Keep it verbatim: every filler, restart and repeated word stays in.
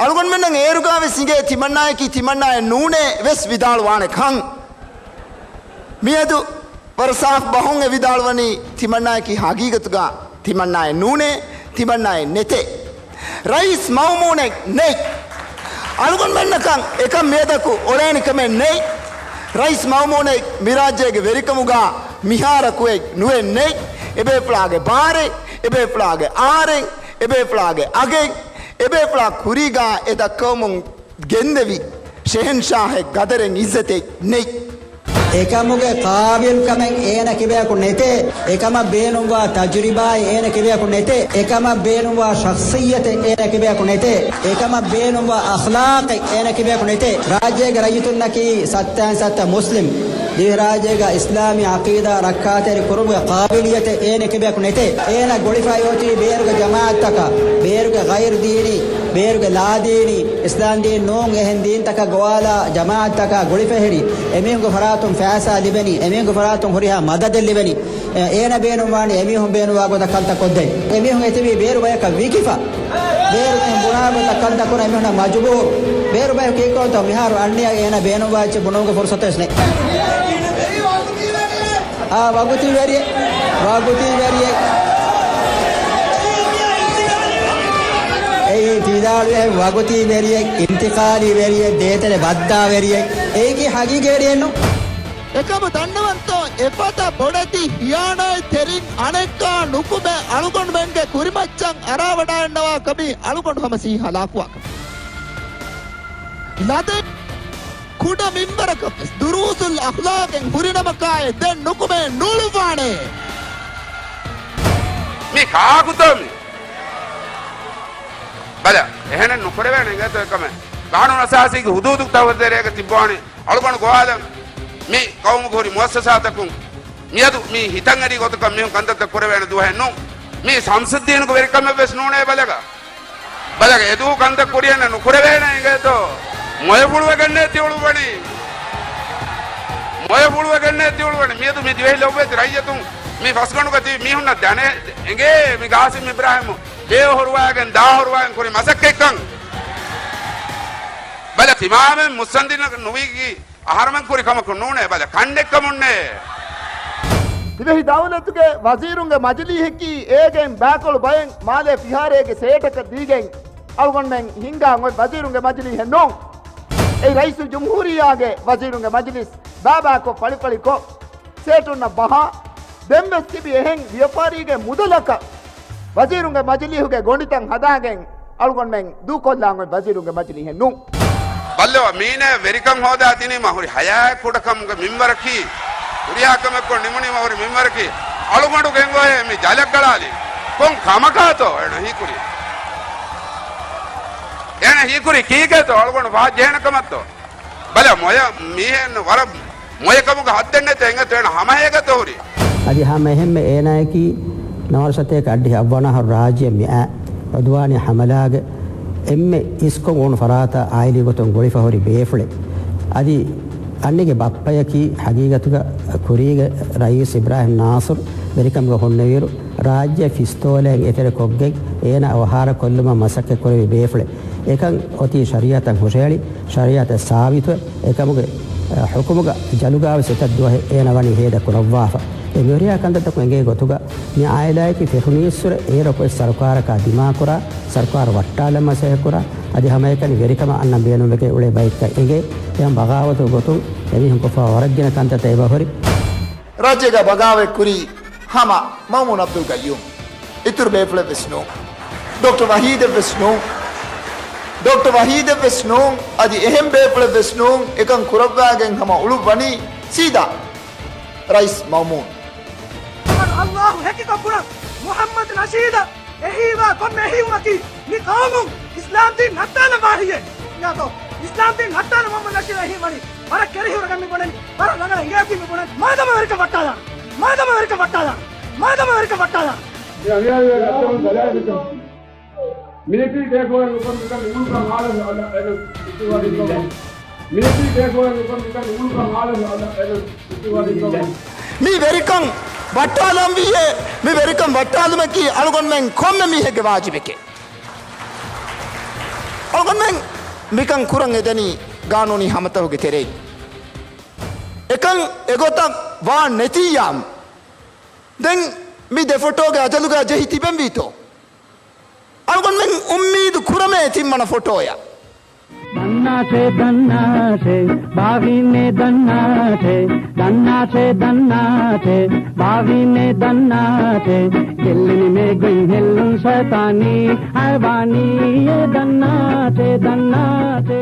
އަޅުގަނޑުމެންނަށް އޭރުގާވެސް އިނގޭ ތިމަންނާއަކީ ތިމަންނާއެއް ނޫނޭ ވެސް ވިދާޅުވާނެ ކަން. މިއަދު ވަރަށް ސާފު ބަހުން އެ ވިދާޅުވަނީ ތިމަންނާއަކީ ހަގީގަތުގަ ތިމަންނާއެއް ނޫނޭ، ތިމަންނާއެއް ނެތޭ. ރައީސް މައުމޫނެއް ނެތް. އަޅުގަނޑުމެންނަކަށް އެކަން މިއަދަކު އޮޅޭނެ ކަމެއް ނެތް. ރައީސް މައުމޫނެއް މިރާއްޖޭގެ ވެރިކަމުގަ މިހާރަކުއެއް ނުވެން ނެތް. އެބޭފުޅާގެ ބާރެއް، އެބޭފުޅާގެ އާރެއް، އެބޭފުޅާގެ އަގެއް، އެބޭފުޅާ ކުރީގަ އެ ދައްކަވަމުން ގެންދެވި ޝެހެންޝާހެއް، ގަދަރެއް، އިއްޒަތެއް ނެތް. އެކަމުގެ ޤާބިލްކަމެއް އޭނަ ކިބަޔަކު ނެތޭ. އެކަމަށް ބޭނުންވާ ތަޖުރިބާއެއް އޭނަ ކިބަޔަކު ނެތޭ. އެކަމަށް ބޭނުންވާ ޝަޚްޞިއްޔަތެއް އޭނަ ކިބަޔަކު ނެތޭ. އެކަމަށް ބޭނުންވާ އަޚްލާޤެއް އޭނަ ކިބަޔަކު ނެތޭ. ރާއްޖޭގެ ރައްޔިތުންނަކީ ސައްތައިން ސައްތަ މުސްލިމް. ދިވެހިރާއްޖޭގަ އިސްލާމީ ޢަޤީދާ ރައްކާތެރި ކުރުމުގެ ޤާބިލިއްޔަތެއް އޭނަ ކިބަޔަކު ނެތޭ. އޭނަ ގުޅިފައި އޮތީ ބޭރުގެ ޖަމާޢަތްތަކާ، ބޭރުގެ ޣައިރު ދީނީ، ބޭރުގެ ލާދީނީ، އިސްލާމް ދީން ނޫން އެހެން ދީންތަކަށް ގޮވާލާ ޖަމާޢަތްތަކާ ގުޅިފަހެރި، އެމީހުންގެ ފަރާތުން ފައިސާ ލިބެނީ، އެމީހުންގެ ފަރާތުން ހުރިހާ މަދަދެއް ލިބެނީ. އޭނަ ބޭނުންވާނީ އެމީހުން ބޭނުންވާ ގޮތަށް ކަންތައް ކޮށްދޭން. އެމީހުން އެތިބީ ބޭރު ބަޔަކަށް ވިކިފަ. ބޭރު މީހުން ބުނާ ގޮތަށް ކަންތައް ކުރަން އެމީހުންނަށް މަޖުބޫރު. ބޭރު ބަޔަކު ކީއްކަމުންތޯ މިހާރު އަންނިޔާ އޭނަ ބޭނުންވާ އެއްޗެއް ބުނުމުގެ ފުރުސަތެއް ވެސް ނެތް. އާ، ވަގުތީ ވެރިއެއް، ވަގުތީ ވެރިއެއް. އެއީ ތިދާޅުވެ ވަގުތީ ވެރިއެއް، އިންތިޤާލީ ވެރިއެއް، ދޭތެރެ ބައްދާ ވެރިއެއް. އެއީކީ ހަގީގީ ވެރިއެއްނު. އެކަމު ދަންނަވަންތޯ، އެފަދަ ބޮޑެތި ހިޔާނާތްތެރިން އަނެއްކާ ނުކުމެ އަޅުގަނޑުމެންގެ ކުރިމައްޗަށް އަރާވަޑައިންނަވާ ކަމީ އަޅުގަނޑު ހަމަ ސީހަލާކުވާ ކަމެއް. ލަދެއް ކުޑަ މިންވަރަކަށް ވެސް ދުރޫސުލް އަޚްލާޤެއް ހުރިނަމަކާއެ ދެން ނުކުމެ ނޫޅުއްވާނެ. މީ ކާކުތޯ މީ؟ ބަލަ، އެހެނެއް ނުކުރެވޭނެ އިނގޭތޯ އެކަމެއް. ޤާނޫނު އަސާސީގެ ހުދޫދު ތަވަދެރޭގަ ތިއްބާނެ. އަޅުގަނޑު ގޮވާލަން މި ޤައުމުގެ ހުރި މުއައްސަސާތަކުން މިއަދު މީ ހިތަށްއެރި ގޮތަކަށް މީހުން ކަންތައްތައް ކުރެވޭނެ ދުވަހެއް ނޫން. މީ ޝަމްސުއްދީނުގެ ވެރިކަމެއް ވެސް ނޫނޭ ބަލަގަ. ބަލަގަ އެދޫ ކަންތައް ކުރިއެއް ނުކުރެވޭނެ އިނގޭތޯ. މޮޔަފުޅުވެގެންނޭ ތިއުޅުއްވަނީ. މޮޔަފުޅުވެގެންނޭ ތިއުޅުއްވަނީ. މިއަދު މި ދިވެހި ލޮބުވެތި ރައްޔިތުން މި ފަސްގަނޑުގަ ތިބި މީހުންނަށް ދަނެ އެނގޭ މި ގާސިމް އިބްރާހިމް ބޭ ހޮރުވާގެން ދާ ހޮރުވާގެން ކުރި މަސައްކަތްކަން. ބަލަ ތިމާމެން މުއްސަނދިންނަކަށް ނުވީގީ އަހަރުމެން ކުރި ކަމަކު ނޫނޭ ބަލަ ކަންނެއްކަމުންނޭ. ދިވެހި ދައުލަތުގެ ވަޒީރުންގެ މަޖިލީހަކީ އޭގެން ބާކޮޅު ބައެއް މާލޭ ފިހާރައިގެ ސޭޓަކަށް ދީގެން އަޅުގަނޑުމެން ހިންގާ އޮތް ވަޒީރުންގެ މަޖިލީހެއް ނޫން. އެއީ ރައީސުލް ޖުމްހޫރިއްޔާގެ ވަޒީރުންގެ މަޖިލިސް ބާބާކޮށް ފަޅިފަޅިކޮށް ސޭޓުންނަށް ބަހާ، ދެންވެސް ތިބި އެހެން ވިޔަފާރީގެ މުދަލަކަށް ވަޒީރުންގެ މަޖިލީހުގެ ގޮނޑިތައް ހަދާގެން އަޅުގަނޑުމެން ދޫކޮށްލާން އޮތް ވަޒީރުންގެ މަޖިލީހެއް ނޫން. ބައްލަވާ، މީނަ ވެރިކަން ހޯދާ ދިނީމަ ހުރި ހަޔާތް ކުޑަކަމުގެ މިންވަރަކީ، ހުރިހާ ކަމެއްކޮށް ނިމުނީމަ ހުރި މިންވަރަކީ، އަޅުގަނޑު ގެންގޮހޭ މި ޖަލަށް ގަޅާލީ. ކޮން ކަމަކާތޯ އޭނަ ހީކުރީ؟ އޭނަ ހީކުރީ ކީކޭތޯ އަޅުގަނޑު ފާ ޖެހޭނެ ކަމަށްތޯ؟ ބަލަ، މޮޔަ މީހެއް ވަރަށް މޮޔަކަމުގެ ހައްދެއްނެތޭ އެނގޭތޯ އޭނަ ހަމަހޭގަތޯ ހުރީ. އަދި ހަމަ އެހެންމެ އޭނާއަކީ ނަވާރަ ސަތޭކަ އައްޑިހަ އަށްވަނަ އަހަރު ރާއްޖެ މިއާ އުދުވާނީ ހަމަލާގެ އެންމެ އިސްކޮށް އުޅުނު ފަރާތާ އާއިލީ ގޮތުން ގުޅިފަ ހުރި ބޭފުޅެއް. އަދި އަންނިގެ ބައްޕަޔަކީ ހަގީގަތުގަ ކުރީގެ ރައީސް އިބްރާހިމް ނާސިރު ވެރިކަމުގަ ހުންނެވިއިރު ރާއްޖެ ފިސްތޯލައިން އެތެރެ ކޮށްގެން އޭނާ އަވަހާރަ ކޮށްލުމަށް މަސައްކަތް ކުރެވި ބޭފުޅެއް. އެކަން އޮތީ ޝަރީއަތަށް ހުށަހެޅި، ޝަރީއަތަށް ސާބިތުވެ، އެކަމުގެ، އަ، ޙުކުމުގަ ޖަލުގާވެސް އެތައް ދުވަހެއް އޭނަ ވަނީ ހޭދަ ކުރައްވާފަ. އެ މިހުރިހާ ކަންތައްތަކުން އެނގޭ ގޮތުގަ، މި އާއިލާއަކީ ފެށުނީއްސުރެ އޭރު އޮތް ސަރުކާރަކާ ދިމާކުރާ، ސަރުކާރު ވައްޓާލަން މަސައްކަތްކުރާ، އަދި ހަމައެކަނި ވެރިކަމަށް އަންނަން ބޭނުންވެގެން އުޅޭ ބައެއްކަން އެނގޭ. އެހެން ބަޣާވަތުގެ ގޮތުން އެމީހުން ކޮށްފަ ވަރަށް ގިނަ ކަންތައްތައް އެބަހުރި. ރާއްޖޭގަ ބަޣާވަތް ކުރީ ހަމަ މައުމޫން އަބްދުލް ގައްޔޫމް. އިތުރު ބޭފުޅެއްވެސް ނޫން. ޑޮކްޓަރ ވަހީދެއްވެސް ނޫން. ޑޮކްޓަރ ވަހީދެއްވެސް ނޫން. އަދި އެހެން ބޭފުޅެއްވެސް ނޫން. އެކަން ކުރައްވާގެން ހަމަ އުޅުއްވަނީ ސީދާ ރައީސް މައުމޫން. އައްލާހު ހެކިކޮށް ބުނަން މުޙައްމަދު ނަޝީދަށް އެހީވާ ކޮންމެ އެހީވުމަކީ މި ޤައުމުން އިސްލާމް ދީން ނައްޓާލަން ވާހިޔޭ. ނާތޯ، އިސްލާމް ދީން ނައްޓާލަން މައްމަ ނަޝީދަށް އެހީވަނީ. ވަރަށް ކެރިހުރަގަން މި ބުނަނީ. ވަރަށް ރަނގަޅަށް އިނގޭތީ މި ބުނަނީ. މައިދަމަ ވެރިކަން ވައްޓާލާނަން. މައިދަމަ ވެރިކަން ވައްޓާލާނަން. މައިދަމަ ވެރިކަން ވައްޓާލާނަން. މިލިޓަރީ ޓޭކް އޯވަރ ނުކޮށް މިކަން އުޅުކަން އާލަން އަލަ އެނަ އިތުވާ މިލިޓަރީ ޓޭކް އޯވަރ ނުކޮށް މިކަން އުޅުކަން އާލަން އަލަ އެނަ އިތުވާ މި ވެރިކަން ވައްޓާލަންވީއޭ. މި ވެރިކަން ވައްޓާލުމަކީ އަޅުގަނޑުމެން ކޮންމެ މީހެއްގެ ވާޖިބެކޭ. އަޅުގަނޑުމެން މިކަން ކުރަން އެދެނީ ގާނޫނީ ހަމަތަކުގެ ތެރެއިން. އެކަން އެގޮތަށް ވާން ނެތިއްޔާމު، ދެން މި ދެ ފޮޓޯގެ އަޖަލުގަ ޖެހި ތިބެންވީތޯ؟ އަޅުގަނޑުމެން އުއްމީދު ކުރަމޭ ތިންވަނަ ފޮޓޯއަށް. ދަންނާށޭ، ދަންނާށޭ، ބާވީނޭ ދަންނާށޭ، ދަންނާށޭ، ދަންނާށޭ، ބާވީނޭ ދަންނާށޭ، ގެއްލެނީމޭ ގޮތް ހެއްލުން ޝައިޠާނީ، ހައިވާނީ، އޭ ދަންނާށޭ، ދަންނާށޭ.